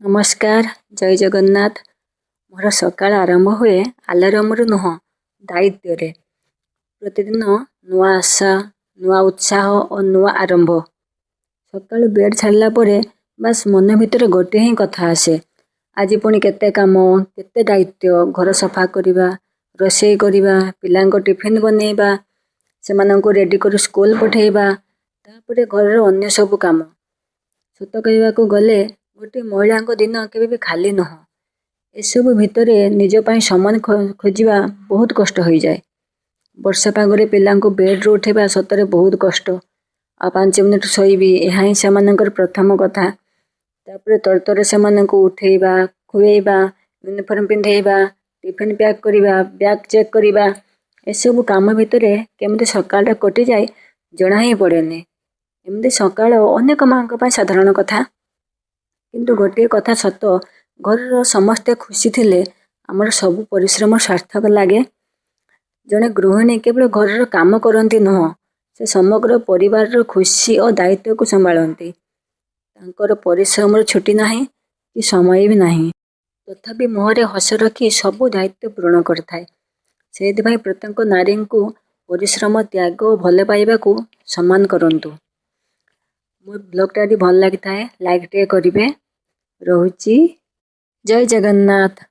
ନମସ୍କାର, ଜୟ ଜଗନ୍ନାଥ। ମୋର ସକାଳ ଆରମ୍ଭ ହୁଏ ଆଲାରାମରୁ ନୁହଁ, ଦାୟିତ୍ୱରେ। ପ୍ରତିଦିନ ନୂଆ ଆଶା, ନୂଆ ଉତ୍ସାହ ଓ ନୂଆ ଆରମ୍ଭ। ସକାଳୁ ବେଡ୍ ଛାଡ଼ିଲା ପରେ ବାସ୍ ମନ ଭିତରେ ଗୋଟିଏ ହିଁ କଥା ଆସେ, ଆଜି ପୁଣି କେତେ କାମ, କେତେ ଦାୟିତ୍ୱ। ଘର ସଫା କରିବା, ରୋଷେଇ କରିବା, ପିଲାଙ୍କ ଟିଫିନ୍ ବନେଇବା, ସେମାନଙ୍କୁ ରେଡ଼ି କରି ସ୍କୁଲ ପଠେଇବା, ତାପରେ ଘରର ଅନ୍ୟ ସବୁ କାମ। ସତ କହିବାକୁ ଗଲେ ଗୋଟିଏ ମହିଳାଙ୍କ ଦିନ କେବେ ବି ଖାଲି ନୁହଁ। ଏସବୁ ଭିତରେ ନିଜ ପାଇଁ ସମୟ ଖୋଜିବା ବହୁତ କଷ୍ଟ ହୋଇଯାଏ। ବର୍ଷା ପାଗରେ ପିଲାଙ୍କୁ ବେଡ଼ରୁ ଉଠେଇବା ସତରେ ବହୁତ କଷ୍ଟ। ଆଉ 5 ମିନିଟ୍ ଶୋଇବି, ଏହା ହିଁ ସେମାନଙ୍କର ପ୍ରଥମ କଥା। ତାପରେ ତରତରରେ ସେମାନଙ୍କୁ ଉଠେଇବା, ଖୁଏଇବା, ୟୁନିଫର୍ମ ପିନ୍ଧେଇବା, ଟିଫିନ୍ ପ୍ୟାକ୍ କରିବା, ବ୍ୟାଗ୍ ଚେକ୍ କରିବା, ଏସବୁ କାମ ଭିତରେ କେମିତି ସକାଳଟା କଟିଯାଏ, ଜଣା ହିଁ ପଡ଼େନି। ଏମିତି ସକାଳ ଅନେକ ମାଆଙ୍କ ପାଇଁ ସାଧାରଣ କଥା। କିନ୍ତୁ ଗୋଟିଏ କଥା ସତ, ଘରର ସମସ୍ତେ ଖୁସି ଥିଲେ ଆମର ସବୁ ପରିଶ୍ରମ ସାର୍ଥକ ଲାଗେ। ଜଣେ ଗୃହିଣୀ କେବଳ ଘରର କାମ କରନ୍ତି ନୁହଁ, ସେ ସମଗ୍ର ପରିବାରର ଖୁସି ଓ ଦାୟିତ୍ୱକୁ ସମ୍ଭାଳନ୍ତି। ତାଙ୍କର ପରିଶ୍ରମର ଛୁଟି ନାହିଁ କି ସମୟ ବି ନାହିଁ। ତଥାପି ମୁହଁରେ ହସ ରଖି ସବୁ ଦାୟିତ୍ୱ ପୂରଣ କରିଥାଏ। ସେଇଥିପାଇଁ ପ୍ରତ୍ୟେକ ନାରୀଙ୍କୁ ପରିଶ୍ରମ, ତ୍ୟାଗ ଓ ଭଲ ପାଇବାକୁ ସମ୍ମାନ କରନ୍ତୁ। ମୋ ବ୍ଲଗ୍ଟା ଯଦି ଭଲ ଲାଗିଥାଏ, ଲାଇକ୍ ଟିକେ କରିବେ। ରହୁଛି, ଜୟ ଜଗନ୍ନାଥ।